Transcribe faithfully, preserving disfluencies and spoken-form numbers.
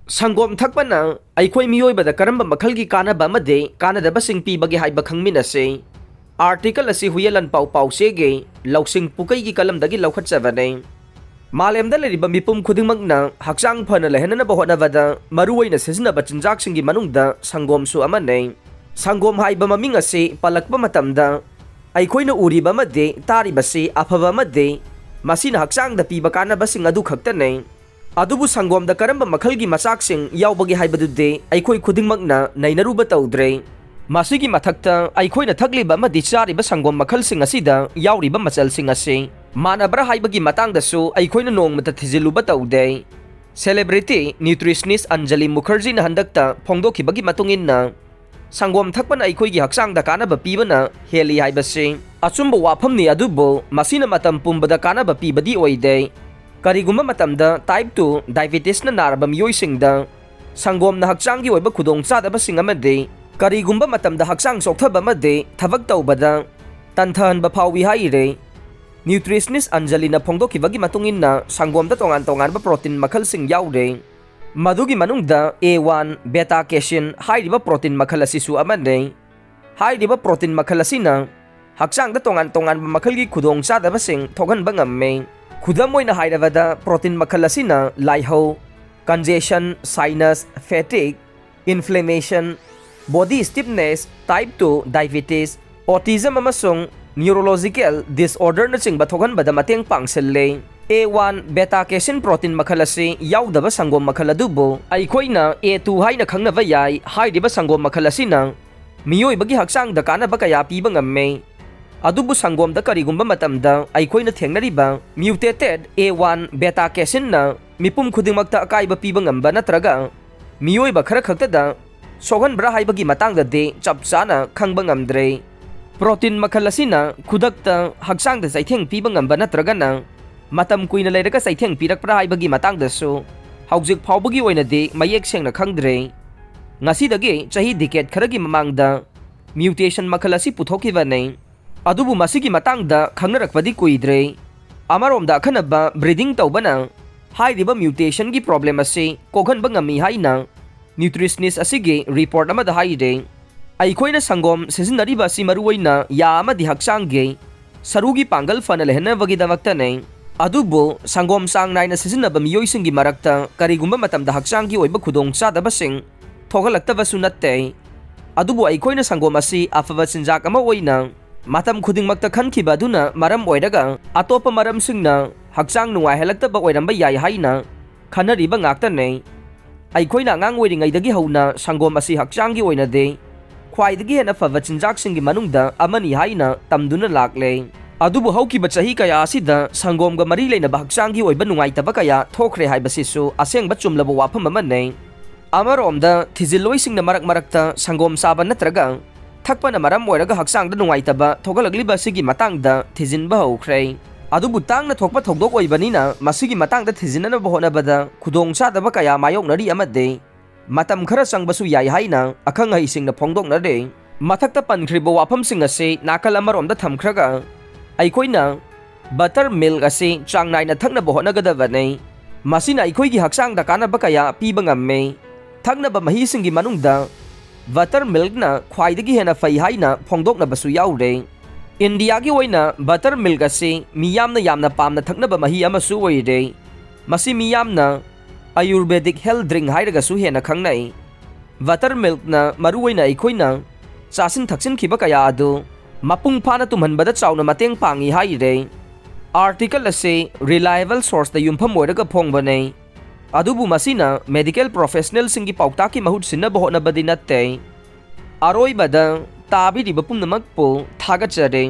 ꯁꯪꯒꯣꯝ ꯊꯛꯄꯅ ꯑꯩꯈꯣꯏ ꯃꯤꯑꯣꯏꯕꯗ ꯀꯔꯝꯕ ꯃꯈꯜꯒꯤ ꯀꯥꯟꯅꯕ ꯑꯃꯗꯤ ꯀꯥꯟꯅꯗꯕꯁꯤꯡ ꯄꯤꯕꯒꯦ ꯍꯥꯏꯕ ꯈꯪꯃꯤꯟꯅꯁꯤ꯫ ꯑꯥꯔꯇꯤꯀꯜ ꯑꯁꯤ ꯍꯨꯌꯦꯟ ꯂꯥꯟꯄꯥꯎ ꯄꯥꯎꯆꯦꯒꯤ ꯂꯧꯁꯤꯡ ꯄꯨꯀꯩꯒꯤ ꯀꯂꯝꯗꯒꯤ ꯂꯧꯈꯠꯆꯕꯅꯤ꯫ ꯃꯥꯂꯦꯝꯗ ꯂꯩꯔꯤꯕ ꯃꯤꯄꯨꯝ ꯈꯨꯗꯤꯡꯃꯛꯅ ꯍꯛꯆꯥꯡ ꯐꯅ ꯂꯩꯍꯟꯅꯕ ꯍꯣꯠꯅꯕꯗ ꯃꯔꯨꯑꯣꯏꯅ ꯁꯤꯖꯤꯟꯅꯕ ꯆꯤꯟꯖꯥꯛꯁꯤꯡꯒꯤ ꯃꯅꯨꯡꯗ ꯁꯪꯒꯣꯝꯁꯨ ꯑꯃꯅꯤ꯫ ꯁꯪꯒꯣꯝ ꯍꯥꯏꯕ ꯃꯃꯤꯡ ꯑꯁꯤ ꯄꯜꯂꯛꯄ ꯃꯇꯝꯗ ꯑꯩꯈꯣꯏꯅ ꯎꯔꯤꯕ ꯑꯃꯗꯤ ꯇꯥꯔꯤꯕꯁꯤ ꯑꯐꯕ ꯑꯃꯗꯤ ꯃꯁꯤꯅ ꯍꯛꯆꯥꯡꯗ ꯄꯤꯕ ꯀꯥꯟꯅꯕꯁꯤꯡ ꯑꯗꯨ ꯈꯛꯇꯅꯤ꯫ ꯑꯗꯨꯕꯨ ꯁꯪꯒꯣꯝꯗ ꯀꯔꯝꯕ ꯃꯈꯜꯒꯤ ꯃꯆꯥꯛꯁꯤꯡ ꯌꯥꯎꯕꯒꯦ ꯍꯥꯏꯕꯗꯨꯗꯤ ꯑꯩꯈꯣꯏ ꯈꯨꯗꯤꯡꯃꯛꯅ ꯅꯩꯅꯔꯨꯕ ꯇꯧꯗ꯭ꯔꯦ꯫ ꯃꯁꯤꯒꯤ ꯃꯊꯛꯇ ꯑꯩꯈꯣꯏꯅ ꯊꯛꯂꯤꯕ ꯑꯃꯗꯤ ꯆꯥꯔꯤꯕ ꯁꯪꯒꯣꯝ ꯃꯈꯜꯁꯤꯡ ꯑꯁꯤꯗ ꯌꯥꯎꯔꯤꯕ ꯃꯆꯜꯁꯤꯡ ꯑꯁꯤ ꯃꯥꯟꯅꯕ꯭ꯔꯥ ꯍꯥꯏꯕꯒꯤ ꯃꯇꯥꯡꯗꯁꯨ ꯑꯩꯈꯣꯏꯅ ꯅꯣꯡꯃꯇ ꯊꯤꯖꯤꯜꯂꯨꯕ ꯇꯧꯗꯦ꯫ Celebrity nutritionist ꯑꯟꯖꯂꯤ ꯃꯨꯈꯔꯖꯤꯅ ꯍꯟꯗꯛꯇ ꯐꯣꯡꯗꯣꯛꯈꯤꯕꯒꯤ ꯃꯇꯨꯡ ꯏꯟꯅ, ꯁꯪꯒꯣꯝ ꯊꯛꯄꯅ ꯑꯩꯈꯣꯏꯒꯤ ꯍꯛꯆꯥꯡꯗ ꯀꯥꯟꯅꯕ ꯄꯤꯕꯅ ꯍꯦꯜꯂꯤ ꯍꯥꯏꯕꯁꯤ ꯑꯆꯨꯝꯕ ꯋꯥꯐꯝꯅꯤ, ꯑꯗꯨꯕꯨ ꯃꯁꯤꯅ ꯃꯇꯝ ꯄꯨꯝꯕꯗ ꯀꯥꯟꯅꯕ ꯄꯤꯕꯗꯤ ꯑꯣꯏꯗꯦ꯫ ꯀꯔꯤꯒꯨꯝꯕ ꯃꯇꯝꯗ type two diabetesꯅ ꯅꯥꯔꯕ ꯃꯤꯑꯣꯏꯁꯤꯡꯗ ꯁꯪꯒꯣꯝꯅ ꯍꯛꯆꯥꯡꯒꯤ ꯑꯣꯏꯕ ꯈꯨꯗꯣꯡꯆꯥꯗꯕꯁꯤꯡ ꯑꯃꯗꯤ ꯀꯔꯤꯒꯨꯝꯕ ꯃꯇꯝꯗ ꯍꯛꯆꯥꯡ ꯆꯣꯛꯊꯕ ꯑꯃꯗꯤ ꯊꯕꯛ ꯇꯧꯕꯗ ꯇꯟꯊꯍꯟꯕ ꯐꯥꯎꯏ ꯍꯥꯏꯔꯤ꯫ Nutritionist ꯑꯟꯖꯂꯤꯅ ꯐꯣꯡꯗꯣꯛꯈꯤꯕꯒꯤ ꯃꯇꯨꯡ ꯏꯟꯅ, ꯁꯪꯒꯣꯝꯗ ꯇꯣꯉꯥꯟ ꯇꯣꯉꯥꯟꯕ protein ꯃꯈꯜꯁꯤꯡ ꯌꯥꯎꯔꯤ꯫ ꯃꯗꯨꯒꯤ ꯃꯅꯨꯡꯗ A one beta casein ꯍꯥꯏꯔꯤꯕ protein ꯃꯈꯜ ꯑꯁꯤꯁꯨ ꯑꯃꯅꯤ꯫ ꯍꯥꯏꯔꯤꯕ protein ꯃꯈꯜ ꯑꯁꯤꯅ ꯍꯛꯆꯥꯡꯗ ꯇꯣꯉꯥꯟ ꯇꯣꯉꯥꯟꯕ ꯃꯈꯜꯒꯤ ꯈꯨꯗꯣꯡꯆꯥꯗꯕꯁꯤꯡ ꯊꯣꯛꯍꯟꯕ ꯉꯝꯃꯤ꯫ ꯈꯨꯗꯝ ꯑꯣꯏꯅ ꯍꯥꯏꯔꯕꯗ, protein ꯃꯈꯜ ꯑꯁꯤꯅ ꯂꯥꯏꯍꯧ, congestion, sinus, fatigue, inflammation, body stiffness, type two diabetes, autism ꯑꯃꯁꯨꯡ neurological disorderꯅꯆꯤꯡꯕ ꯊꯣꯛꯍꯟꯕꯗ ꯃꯇꯦꯡ ꯄꯥꯡꯁꯤꯜꯂꯤ꯫ A one beta casein protein ꯃꯈꯜ ꯑꯁꯤ ꯌꯥꯎꯗꯕ ꯁꯪꯒꯣꯝ ꯃꯈꯜ ꯑꯗꯨꯕꯨ ꯑꯩꯈꯣꯏꯅ A two ꯍꯥꯏꯅ ꯈꯪꯅꯕ ꯌꯥꯏ꯫ ꯍꯥꯏꯔꯤꯕ ꯁꯪꯒꯣꯝ ꯃꯈꯜ ꯑꯁꯤꯅ ꯃꯤꯑꯣꯏꯕꯒꯤ ꯍꯛꯆꯥꯡꯗ ꯀꯥꯟꯅꯕ ꯀꯌꯥ ꯄꯤꯕ ꯉꯝꯃꯤ꯫ ꯑꯗꯨꯕꯨ ꯁꯪꯒꯣꯝꯗ ꯀꯔꯤꯒꯨꯝꯕ ꯃꯇꯝꯗ ꯑꯩꯈꯣꯏꯅ ꯊꯦꯡꯅꯔꯤꯕ mutated A one beta caseinꯅ ꯃꯤꯄꯨꯝ ꯈꯨꯗꯤꯡꯃꯛꯇ ꯑꯀꯥꯏꯕ ꯄꯤꯕ ꯉꯝꯕ ꯅꯠꯇ꯭ꯔꯒ ꯃꯤꯑꯣꯏꯕ ꯈꯔ ꯈꯛꯇꯗ ꯁꯣꯛꯍꯟꯕ꯭ꯔꯥ ꯍꯥꯏꯕꯒꯤ ꯃꯇꯥꯡꯗꯗꯤ ꯆꯞ ꯆꯥꯅ ꯈꯪꯕ ꯉꯝꯗ꯭ꯔꯦ꯫ Protein ꯃꯈꯜ ꯑꯁꯤꯅ ꯈꯨꯗꯛꯇ ꯍꯛꯆꯥꯡꯗ ꯆꯩꯊꯦꯡ ꯄꯤꯕ ꯉꯝꯕ ꯅꯠꯇ꯭ꯔꯒꯅ ꯃꯇꯝ ꯀꯨꯏꯅ ꯂꯩꯔꯒ ꯆꯩꯊꯦꯡ ꯄꯤꯔꯛꯄ꯭ꯔꯥ ꯍꯥꯏꯕꯒꯤ ꯃꯇꯥꯡꯗꯁꯨ ꯍꯧꯖꯤꯛ ꯐꯥꯎꯕꯒꯤ ꯑꯣꯏꯅꯗꯤ ꯃꯌꯦꯛ ꯁꯦꯡꯅ ꯈꯪꯗ꯭ꯔꯦ꯫ ꯉꯁꯤꯗꯒꯤ ꯆꯍꯤ decade ꯈꯔꯒꯤ ꯃꯃꯥꯡꯗ mutation ꯃꯈꯜ ꯑꯁꯤ ꯄꯨꯊꯣꯛꯈꯤꯕꯅꯤ꯫ ꯑꯗꯨꯕꯨ ꯃꯁꯤꯒꯤ ꯃꯇꯥꯡꯗ ꯈꯪꯅꯔꯛꯄꯗꯤ ꯀꯨꯏꯗ꯭ꯔꯦ꯫ ꯑꯃꯔꯣꯝꯗ ꯑꯈꯟꯅꯕ breeding ꯇꯧꯕꯅ ꯍꯥꯏꯔꯤꯕ ꯃ꯭ꯌꯨꯇꯦꯁꯟꯒꯤ ꯄ꯭ꯔꯣꯕ꯭ꯂꯦꯝ ꯑꯁꯤ ꯀꯣꯛꯍꯟꯕ ꯉꯝꯃꯤ ꯍꯥꯏꯅ ꯅ꯭ꯌꯨꯇ꯭ꯔꯤꯁꯅꯤꯁ ꯑꯁꯤꯒꯤ ꯔꯤꯄꯣꯔꯠ ꯑꯃꯗ ꯍꯥꯏꯔꯦ꯫ ꯑꯩꯈꯣꯏꯅ ꯁꯪꯒꯣꯝ ꯁꯤꯖꯤꯟꯅꯔꯤꯕ ꯑꯁꯤ ꯃꯔꯨꯑꯣꯏꯅ ꯌꯥ ꯑꯃꯗꯤ ꯍꯛꯆꯥꯡꯒꯤ ꯁꯔꯨꯒꯤ ꯄꯥꯡꯒꯜ ꯐꯅ ꯂꯩꯍꯟꯅꯕꯒꯤꯗꯃꯛꯇꯅꯤ꯫ ꯑꯗꯨꯕꯨ ꯁꯪꯒꯣꯝ ꯆꯥꯡ ꯅꯥꯏꯅ ꯁꯤꯖꯤꯟꯅꯕ ꯃꯤꯑꯣꯏꯁꯤꯡꯒꯤ ꯃꯔꯛꯇ ꯀꯔꯤꯒꯨꯝꯕ ꯃꯇꯝꯗ ꯍꯛꯆꯥꯡꯒꯤ ꯑꯣꯏꯕ ꯈꯨꯗꯣꯡꯆꯥꯗꯕꯁꯤꯡ ꯊꯣꯛꯍꯜꯂꯛꯇꯕꯁꯨ ꯅꯠꯇꯦ꯫ ꯑꯗꯨꯕꯨ ꯑꯩꯈꯣꯏꯅ ꯁꯪꯒꯣꯝ ꯑꯁꯤ ꯑꯐꯕ ꯆꯤꯟꯖꯥꯛ ꯑꯃ ꯑꯣꯏꯅ ꯃꯇꯝ ꯈꯨꯗꯤꯡꯃꯛꯇ ꯈꯟꯈꯤꯕ ꯑꯗꯨꯅ ꯃꯔꯝ ꯑꯣꯏꯔꯒ ꯑꯇꯣꯞꯄ ꯃꯔꯝꯁꯤꯡꯅ ꯍꯛꯆꯥꯡ ꯅꯨꯡꯉꯥꯏꯍꯜꯂꯛꯇꯕ ꯑꯣꯏꯔꯝꯕ ꯌꯥꯏ ꯍꯥꯏꯅ ꯈꯟꯅꯔꯤꯕ ꯉꯥꯛꯇꯅꯤ꯫ ꯑꯩꯈꯣꯏꯅ ꯑꯉꯥꯡ ꯑꯣꯏꯔꯤꯉꯩꯗꯒꯤ ꯍꯧꯅ ꯁꯪꯒꯣꯝ ꯑꯁꯤ ꯍꯛꯆꯥꯡꯒꯤ ꯑꯣꯏꯅꯗꯤ ꯈ꯭ꯋꯥꯏꯗꯒꯤ ꯍꯦꯟꯅ ꯐꯕ ꯆꯤꯟꯖꯥꯛꯁꯤꯡꯒꯤ ꯃꯅꯨꯡꯗ ꯑꯃꯅꯤ ꯍꯥꯏꯅ ꯇꯝꯗꯨꯅ ꯂꯥꯛꯂꯦ꯫ ꯑꯗꯨꯕꯨ ꯍꯧꯈꯤꯕ ꯆꯍꯤ ꯀꯌꯥ ꯑꯁꯤꯗ ꯁꯪꯒꯣꯝꯒ ꯃꯔꯤ ꯂꯩꯅꯕ ꯍꯛꯆꯥꯡꯒꯤ ꯑꯣꯏꯕ ꯅꯨꯡꯉꯥꯏꯇꯕ ꯀꯌꯥ ꯊꯣꯛꯈ꯭ꯔꯦ ꯍꯥꯏꯕꯁꯤꯁꯨ ꯑꯁꯦꯡꯕ ꯆꯨꯝꯂꯕ ꯋꯥꯐꯝ ꯑꯃꯅꯤ꯫ ꯑꯃꯔꯣꯝꯗ ꯊꯤꯖꯤꯜꯂꯣꯏꯁꯤꯡꯅ ꯃꯔꯛ ꯃꯔꯛꯇ ꯁꯪꯒꯣꯝ ꯆꯥꯕ ꯅꯠꯇ꯭ꯔꯒ ꯊꯛꯄꯅ ꯃꯔꯝ ꯑꯣꯏꯔꯒ ꯍꯛꯆꯥꯡꯗ ꯅꯨꯡꯉꯥꯏꯇꯕ ꯊꯣꯛꯍꯜꯂꯛꯂꯤꯕ ꯑꯁꯤꯒꯤ ꯃꯇꯥꯡꯗ ꯊꯤꯖꯤꯟꯕ ꯍꯧꯈ꯭ꯔꯦ꯫ ꯑꯗꯨꯕꯨ ꯇꯥꯡꯅ ꯊꯣꯛꯄ ꯊꯧꯗꯣꯛ ꯑꯣꯏꯕꯅꯤꯅ ꯃꯁꯤꯒꯤ ꯃꯇꯥꯡꯗ ꯊꯤꯖꯤꯟꯅꯅꯕ ꯍꯣꯠꯅꯕꯗ ꯈꯨꯗꯣꯡꯆꯥꯗꯕ ꯀꯌꯥ ꯃꯥꯌꯣꯛꯅꯔꯤ ꯑꯃꯗꯤ ꯃꯇꯝ ꯈꯔ ꯆꯪꯕꯁꯨ ꯌꯥꯏ ꯍꯥꯏꯅ ꯑꯈꯪ ꯑꯍꯩꯁꯤꯡꯅ ꯐꯣꯡꯗꯣꯛꯅꯔꯤ꯫ ꯃꯊꯛꯇ ꯄꯟꯈ꯭ꯔꯤꯕ ꯋꯥꯐꯝꯁꯤꯡ ꯑꯁꯤ ꯅꯥꯀꯜ ꯑꯃꯔꯣꯝꯗ ꯊꯝꯈ꯭ꯔꯒ ꯑꯩꯈꯣꯏꯅ ꯕꯇꯔ ꯃꯤꯜꯛ ꯑꯁꯤ ꯆꯥꯡ ꯅꯥꯏꯅ ꯊꯛꯅꯕ ꯍꯣꯠꯅꯒꯗꯕꯅꯤ꯫ ꯃꯁꯤꯅ ꯑꯩꯈꯣꯏꯒꯤ ꯍꯛꯆꯥꯡꯗ ꯀꯥꯟꯅꯕ ꯀꯌꯥ ꯄꯤꯕ ꯉꯝꯃꯤ꯫ ꯊꯛꯅꯕ ꯃꯍꯤꯁꯤꯡꯒꯤ ꯃꯅꯨꯡꯗ ꯕꯇꯔ ꯃꯤꯜꯛꯅ ꯈ꯭ꯋꯥꯏꯗꯒꯤ ꯍꯦꯟꯅ ꯐꯩ ꯍꯥꯏꯅ ꯐꯣꯡꯗꯣꯛꯅꯕꯁꯨ ꯌꯥꯎꯔꯦ꯫ ꯏꯟꯗꯤꯌꯥꯒꯤ ꯑꯣꯏꯅ ꯕꯇꯔ ꯃꯤꯜꯛ ꯑꯁꯤ ꯃꯤꯌꯥꯝꯅ ꯌꯥꯝꯅ ꯄꯥꯝꯅ ꯊꯛꯅꯕ ꯃꯍꯤ ꯑꯃꯁꯨ ꯑꯣꯏꯔꯦ꯫ ꯃꯁꯤ ꯃꯤꯌꯥꯝꯅ ꯑꯌꯨꯔꯕꯦꯗꯤꯛ ꯍꯦꯜꯊ ꯗ꯭ꯔꯤꯡ ꯍꯥꯏꯔꯒꯁꯨ ꯍꯦꯟꯅ ꯈꯪꯅꯩ꯫ ꯕꯇꯔ ꯃꯤꯜꯛꯅ ꯃꯔꯨꯑꯣꯏꯅ ꯑꯩꯈꯣꯏꯅ ꯆꯥꯁꯤꯟ ꯊꯛꯆꯤꯟꯈꯤꯕ ꯀꯌꯥ ꯑꯗꯨ ꯃꯄꯨꯡ ꯐꯥꯅ ꯇꯨꯝꯍꯟꯕꯗ ꯆꯥꯎꯅ ꯃꯇꯦꯡ ꯄꯥꯡꯏ ꯍꯥꯏꯔꯦ꯫ ꯑꯥꯔꯇꯤꯀꯜ ꯑꯁꯤ ꯔꯤꯂꯥꯏꯕꯜ ꯁꯣꯔꯁꯇ ꯌꯨꯝꯐꯝ ꯑꯣꯏꯔꯒ ꯐꯣꯡꯕꯅꯤ꯫ ꯑꯗꯨꯕꯨ ꯃꯁꯤꯅ ꯃꯦꯗꯤꯀꯦꯜ ꯄ꯭ꯔꯣꯐꯦꯁꯅꯦꯜꯁꯤꯡꯒꯤ ꯄꯥꯎꯇꯥꯛꯀꯤ ꯃꯍꯨꯠ ꯁꯤꯟꯅꯕ ꯍꯣꯠꯅꯕꯗꯤ ꯅꯠꯇꯦ꯫ ꯑꯔꯣꯏꯕꯗ ꯇꯥꯕꯤꯔꯤꯕ ꯄꯨꯝꯅꯃꯛꯄꯨ ꯊꯥꯒꯠꯆꯔꯤ꯫